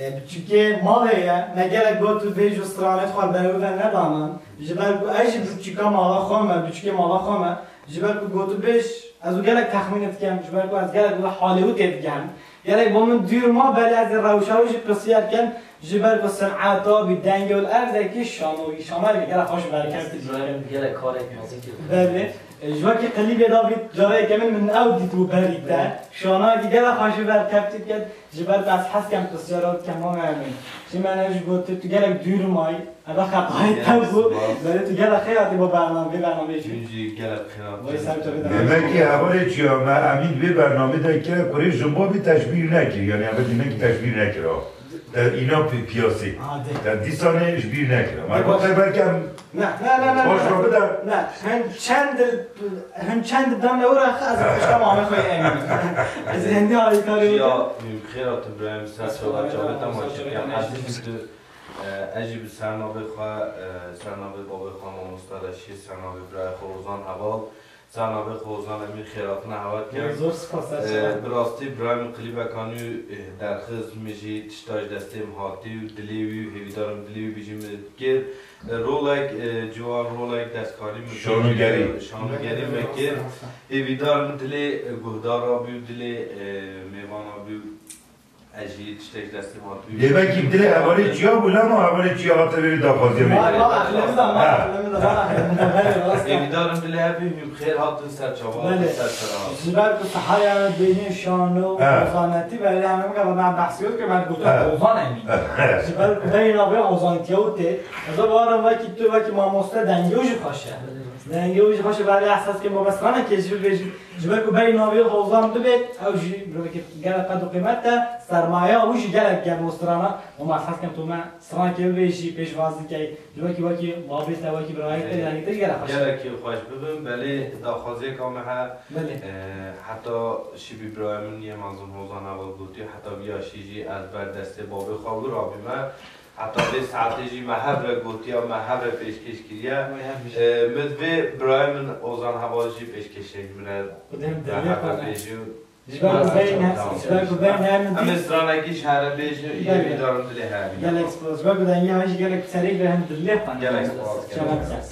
E, biçûkê malê ye, me gelek got û bêj û stranê xwe li ber wî ve nedanin. Ji ber ku ez jî biçûka mala xwe me, biçûkê mala xwe me. Ji ber ku got û bêj, ez û gelek texmîn dikim, ji ber ku ez gelek wê halê wî tê dikim. Gelek bo min dûr ma, belê ez ê rewşa wî jî pirsiyar kem. Ji ber ku sineta wî, dengê wî li erzekî şano, şanayekî gelek xweş û berkevtî jî. Gelek karek mezin kir. Belê. E, ji wekî klîbê Davîd careke min, min ew dît û berî te. Belê. Şanayekî gelek xweş û berkevtî diket. Ji ber ku ez hez kem pisyara wî dikem, mame Emîn. Ji me ne jî got tu, tu gelek dûr mayî. Eve xetayê te bû. Gelek spas. Belê tu gelek xêr hatî bo bername, vê bernameyê jî. Hûn jî gelek xêr hatî. Vay ser tu vê Demek ki hevalê çiya me Emîn vê bernamê de ke kurê jimbo bî teşbîh nekir. Yani eve demek ki teşbîh nekir ha. Te îna pi-, piyasê. Adê. Te dîsanê ji bîr nekira. Me Adê, got baş. Te belki em Ne, ne, ne, ne, baş ne. Re bide. Ne, hem çend, hem çend dan ne ora ez başka mame xwe Emîn. Ez hindi alîkarê Ya, wî. Xêr hatin birayê min, ser çava çavê te maçî. Ez jî bi, e, ez jî bi sernavê xwe, e, sernavê bavê xwe mamosta Reşîd, sernavê birayê xwe Ozan Heval, Sernavê xwe Ozan Emîn, xêratina hewa dikim. Zor spas, ser Ee, çava. Bi rastî birayê min klîbeka nû, e, derxist, min jî tişta ji destê min hatî û dilê wî û hêvîdar im dilê wî bijî min kir. E, rolek, e, ciwan rolek destkarî min Şanogerî. Şanogerî me kir. Hêvîdar im dilê, e, guhdara bî û dilê, e, mêvana bî û Ez jî tiştek destê hatibû. Dê belkî dilê hevalê çiya bû, lema hevalê çiya hate vê daxwaziya vê. Var, var, aklımda, var, Ha. Aklımda, var, aklımda. Belê, rast e. Hêvîdar im dilê hev bî, hûn bi xêr hatin ser çava, Belê. Ser sera. Ji ber ku sehaya bêjin şano, Ha. Ozanetî, belê, em ê me behsiyot ke me gotin Ha. Ozan Emîn. Ha. Ji ber ku berî navê Ozantiya û tê. Ez ê barim wekî tu, wekî mamoste dengê wî jî xweş e. Dengê wî jî xweş e, belê, ehsas ke bo me stranekê jî bibêjin. Ji ber ku berî navê Hozan bibêt, ew jî mirovekî gelek qed û qîmet e, sermaya wî jî gelek germ û stran e. Û me ehsas kem tu me stranekê bibêjî, pêşwazî key. Ji wekî, wekî babê te, wekî birayê te, Ê, dengê te jî gelek xweş e. Gelekî xweş bibin, belê daxwaziyeka me heye. Belê. E, heta şibî birayê min yê mezin Hozan Heval gotiye, heta viya şî jî ez ber destê babê xwe wira bîme. Heta vê saetê jî me hev re gotiya, me hev re pêşkêş kiriye. Vay, hev bijî. Ee, min vê birayê min Ozan Heval jî pêşkêşek min re Xwedê me dengê hev re xwe ne. Bêjî û Ji ber ku beyne, ji ber ku beyne em Em ê stranekî ji here bêjin, yê Belê. Vî darin dilê her bî. Gelek spas. Ji ber ku dengê he jî gelek serê ve hem dilê xwe. Gelek spas. Gelek spas.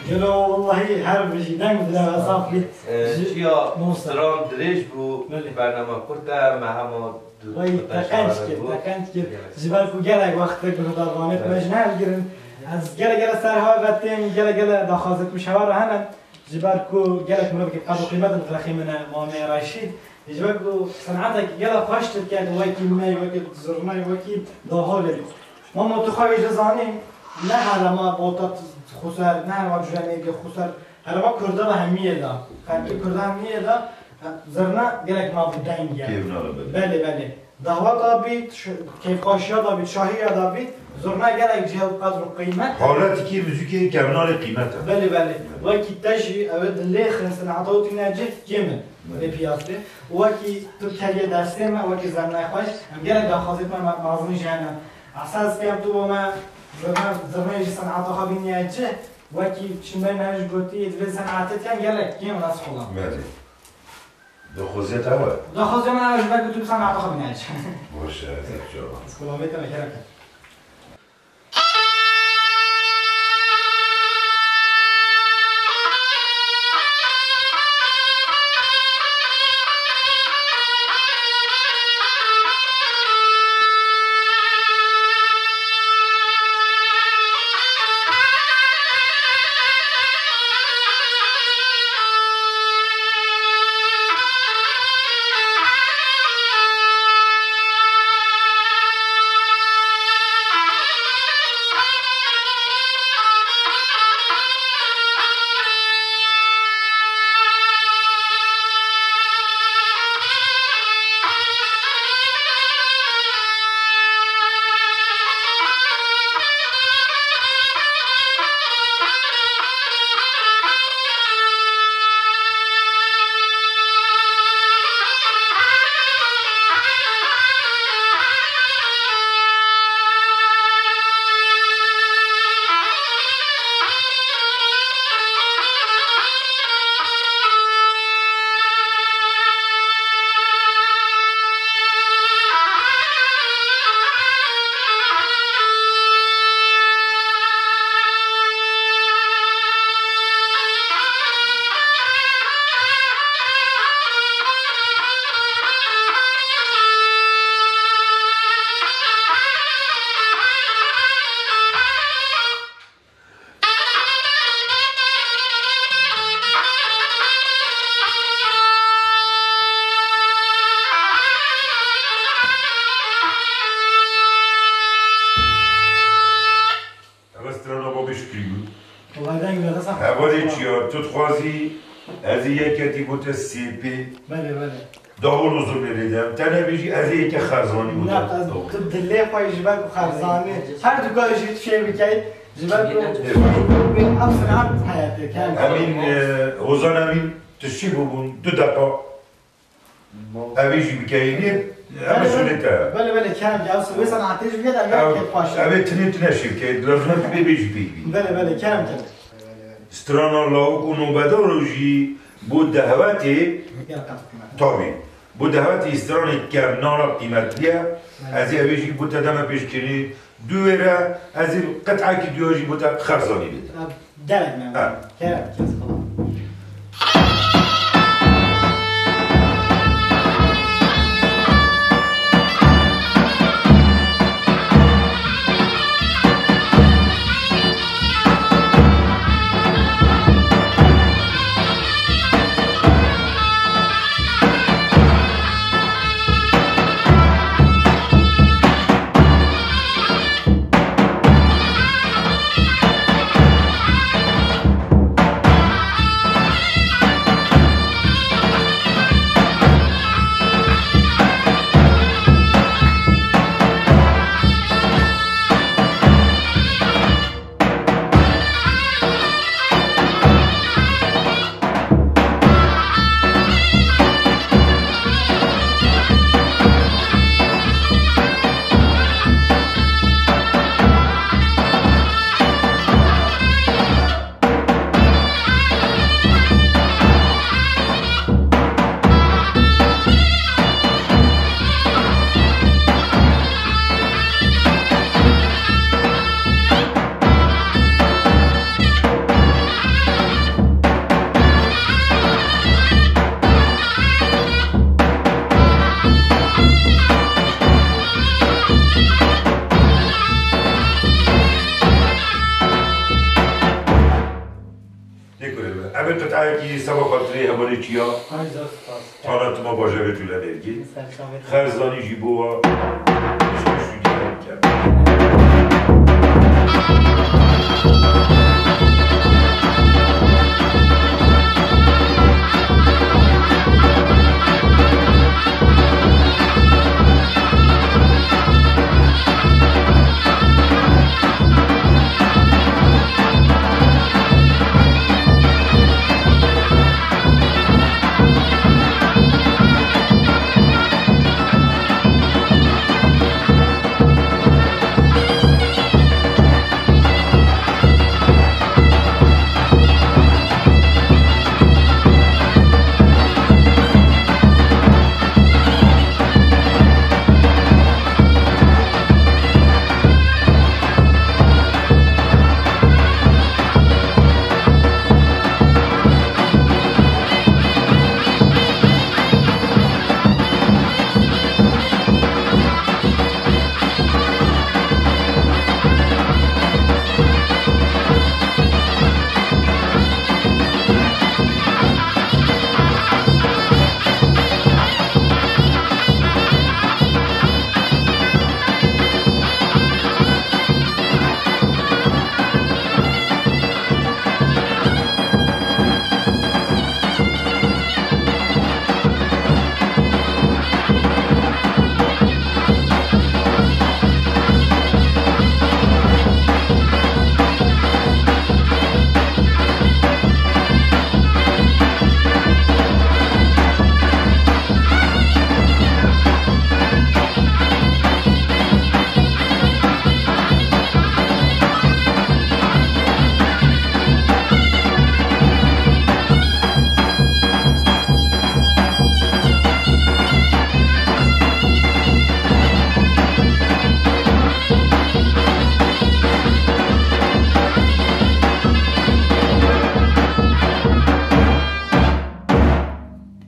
Gelo, wellahî her bijî, deng dilê we saf bî. Ee, Ji çiya mamoste. Stran dirêj bû, Belê. Bername kurt e, me hema du Wey, qutaşa teqenc kir, bû. Teqenc kir. Gelek. Ji ber ku gelek wextê guhdarvanê me ji nehilgirin. Ez gelek gelek ser hewe ve tên, gelek gelek daxwazê ku ji hewe re hene. Ji ber ku gelek mirovekî qedr û qîmet dixîmine Mamê Reşîd. Ji ber ku senatekî gelek xweş dike, wekî me, wekî zirnayê, wekî daholê. Mamo, tu xwe jî zanî, ne herema Bota xweser, ne herema Cûlemêrgê xweser, herema Kurda ve hemiyê de. Xelkê Kurda hemiyê de, zirna gelek maf û deng e. Kêvnal e, belê. Belê, belê. Daxwaz da bît, ş-, kêfxweşiya da bît, şahiya da bît, zirna gelek jê qedr û qîmet. Haletikî muzîkê kevnalê qîmet e. Belê, belê. Wekî te jî, ew ê dilê xin, senata û tîne cih kêm in. Belê. Vê piyasê. Wekî tu keriye destê me, wekî zirnayê xweş, em gelek daxwazê me, me, mezin jî hene. Esas kêm tu bo me, zirna, zirnayê jî senata xwe bîniye cih, wekî çimê me jî gotî, divê senatê diken gelek kêm rast xula. Belê. Daxwaziya te ew e? Daxwaziya min ew e, ji ber ku tu bi senata xwe bîne cih. Baş e, ez ê çawa. Silavê te me kerem. Dixwazî ez ê yeketî bo te sêpê. Belê, belê. Dawon û zurnê lê de. Te nebêjî ez ê yeke Xerzanî bo te. Ne, ez tu dilê xwe ji ber ku Xerzanî. Her du ka jî tu şê bikey. Ji ber ku wê ev sinehat heyetê kem. Emîn, e, Hozan Emîn, tu şî bûbûn, du deqa. Ev ê jî bikeyî, em sûnê te. Belê, belê, kerem ke, ew wê senatê jî bike de, ev ê tinê tune şî bike, lazim e tu bê bê jî pê bî. Belê, belê, kerem ke. Strana lawik û nobedar û jî bo dehwetê, tabî, bo dehwetê stranê kevnara qîmetli ye. Ez ê ev ê jî bo te deme pêşkirî. Dû wêre ez ê qit'ekî dûya jî bo te Xerzanî bide. Gelek memnun. Ha. Kerem, kes falan. Lê kurê me. Ev ê qitayekî seba xatirê hevalê çiya. Ay, zor spas. Tana tima bajarê Tûlenêrgî. Ser çavê. Xerzanî jî bo wa. Piştî stûdyoyê bikem.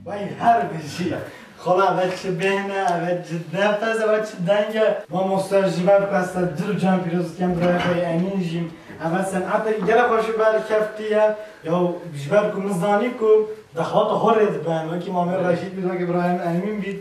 Vay her bir şey. Xwela, eve çi bêhne, eve çi nefes, eve çi deng e. Mamoste, ji ber ku ez te dil û can pîroz dikim, birayê xwe yê Emîn jî. Eve seneteke gelek xweş û berkevtî ye. Ya ji ber ku min zanî ku dexwata xwe rê dibe, wekî Mamê Reşîd bît, wekî Îbrahîm Emîn bît.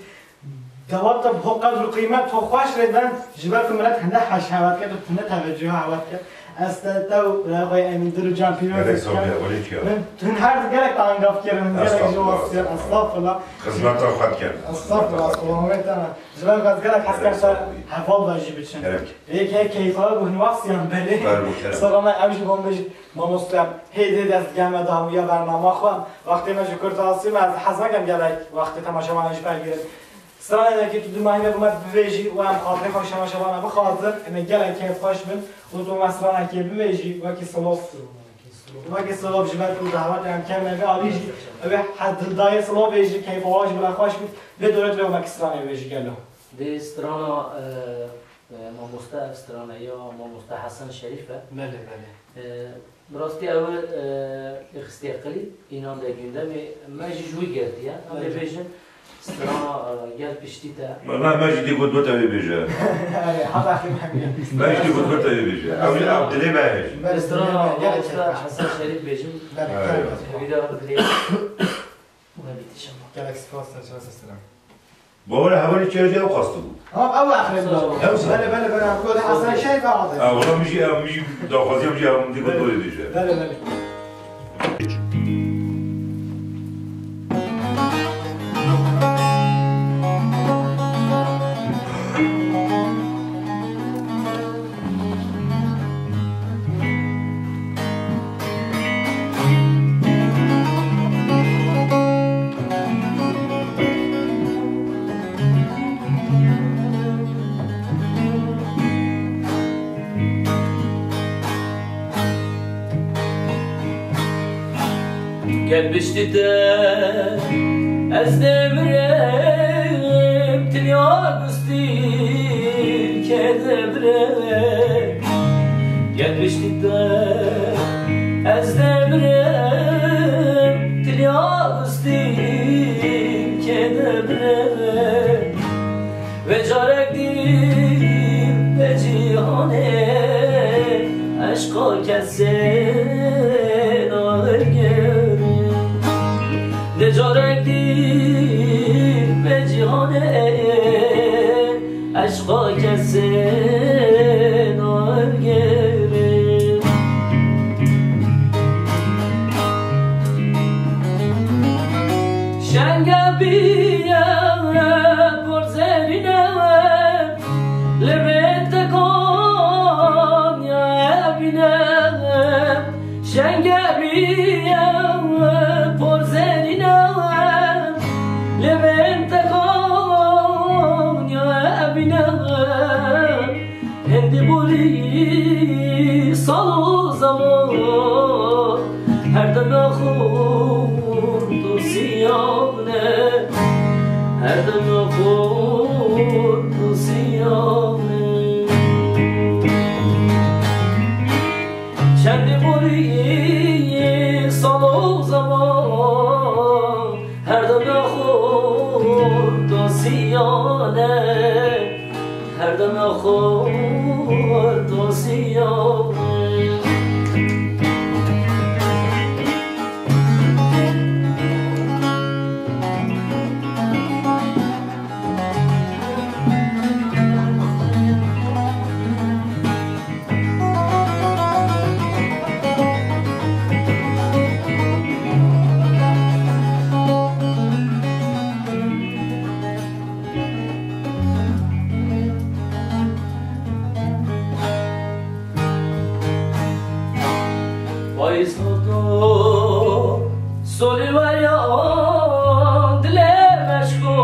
Dexwata xwe qedr û qîmet xwe xweş rê ben, ji ber ku milet hinde heş hewa dike, tu tune tevecuha hewa dike. Ez te, te û birayê xwe Emîn dil û can pîroz dikim. Gerek sağ ol ya, wele çi ya? Min, hûn her du gelek te angav kirin, min gelek ji we wasiyan. Estağfurullah. Xizmeta xwe dikim. Estağfurullah, estağfurullah. Wê te ne. Ji ber ez gelek hez kem te heval ve jî biçin. Gerek. Yek hê keyfa bû, hûn wasiyan belê. Ber bû, kerem. Sora me ew jî bom bêjit, mamoste, hê dê dest geme dawiya bernama xwe. Wextê me ji Kurd asî me, ez hez nakem gelek wextê temaşevanan jî pergirin. Stranekî tu dimahîne bi me bibêjî û em xatirê xwe ji temaşevana bixwazin, em ê gelek kêfxweş bin û tu me stranekê bibêjî wekî silof. Wekî silof ji ber ku zehmet em kevne vê alî jî, ew ê hez dildayê silovê jî keyfa wan jî bila xweş bî. Vê dorê tu wekî stranê bibêjî gelo. Dê strana, e, e, mamoste ev strana ya mamoste Hesen Şerîf e. Belê, belê. E, Bi rastî ew, e, xistiye klîp, înan de gündemê me jî ji wî girtiye. Em dê bêjin, strana, e, gel piştî te. Wela me jî dê got, got ew ê bêje. Erê, hata xî me bîye. Me jî dê got, got ew ê bêje. Ew jî ew dilê me heye jî. Belê, strana gel Usta Hesen Şerîf bêjim. Belê, erê. Vîdeo dilê. Gelek spas, te çawa sestirem. Bawera hevalî çêrê ew qastibû. Ha, ew axirê bû. Ew sa. Belê, belê, belê. Em kode Hasan Şerîf axirê. Ha, wala min jî, em jî daxwaziya min jî em dî got dorê bêje. Belê, belê. Gel piştî te ez dê mirim, tilya gustî kê de birê. Gel piştî te ez dê mirim, tilya gustî kê de birê. Vê carek dî vê cîhanê eşqa kesê nagir. Vê carek dî vê cîhanê eşqa kesê nagir. Şenge bîye por zerîne, li vê tekan ya bîne. Şenge bîye por zerîne, li vê tekan ya bîne. Hindî borî sal û zeman, her dem ya xurt û siyan e, her dem ya xurt û siyan e. Çendî borî sal û zeman, her dem ya xurt û siyan e. Her dem ya xurt û siyan. Payîz hato, solî weriya, dilê meşko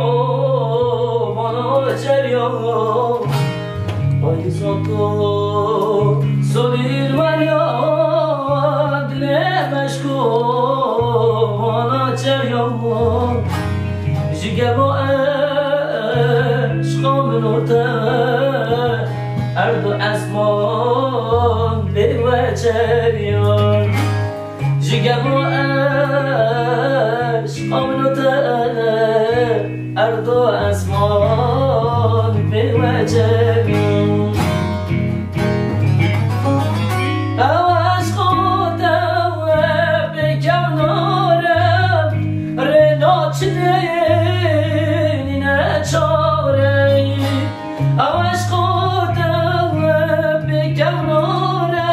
mana çeriya. Payîz hato, solî weriya, dilê meşko mana çeriya. Ji gema eşqa min û te, erd û esman bê we çeriyan. Ji gema eşqa min û te, erd û esman bê we çeriyan. Ew eşqa te bê kevnar e, rê naçine nîne çare. Ew eşqa te bê kevnar e,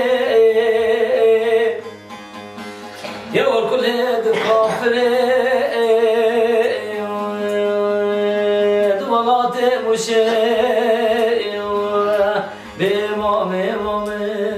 Mamê, mamê.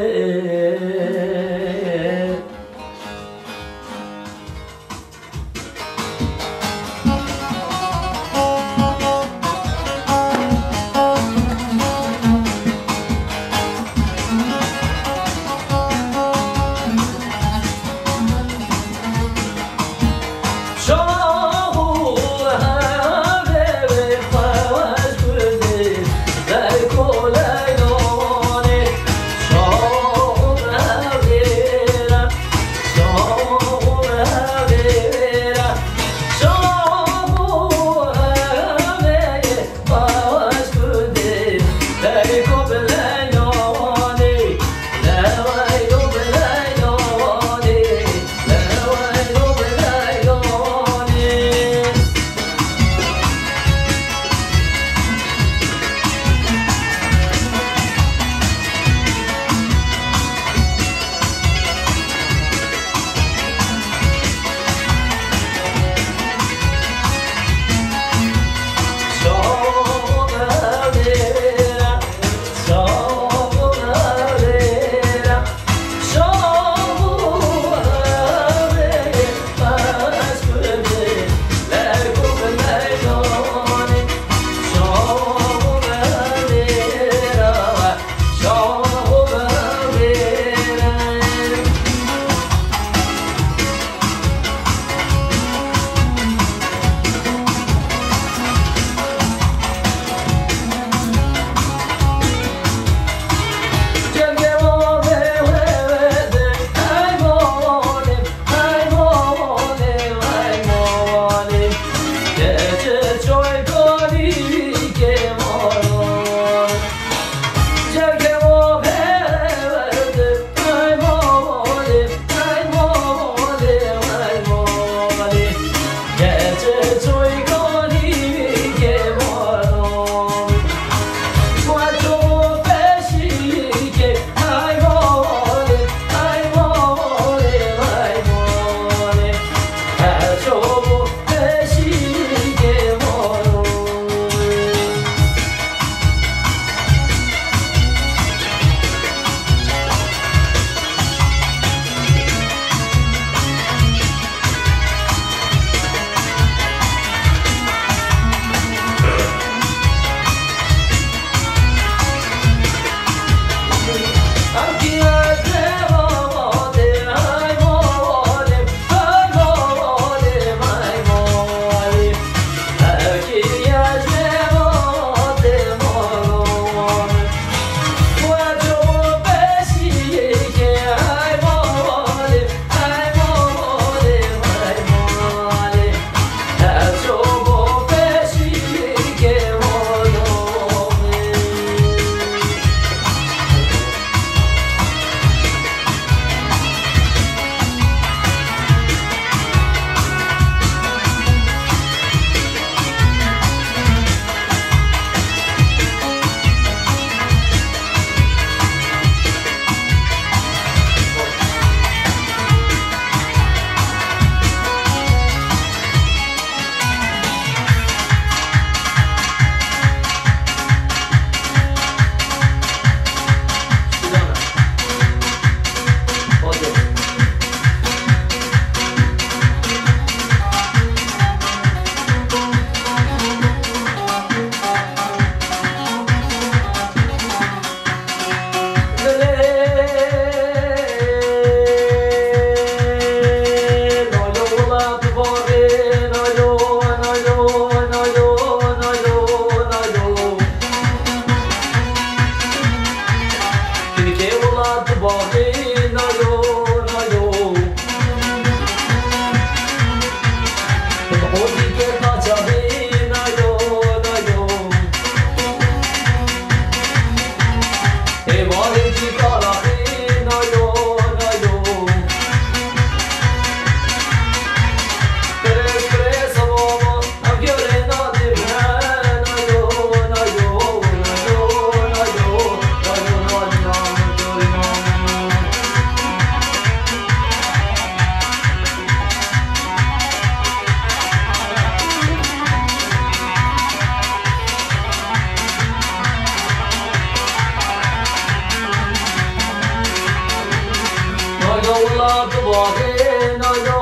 Wela dibaxê nalo,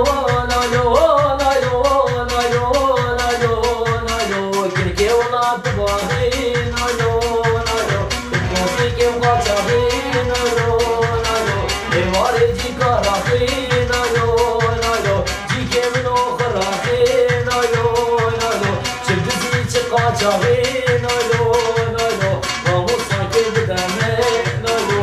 nalo, nalo, nalo, nalo, nalo. Girkê wela dibaxê nalo, nalo. Mozîkê qaçaxê nalo, nalo. Êvarê cîka raxê nalo, nalo. Cîkê min o xiraxê nalo, nalo. Çi bizî çi qaçaxê nalo, nalo. Mamosta kê bide me nalo.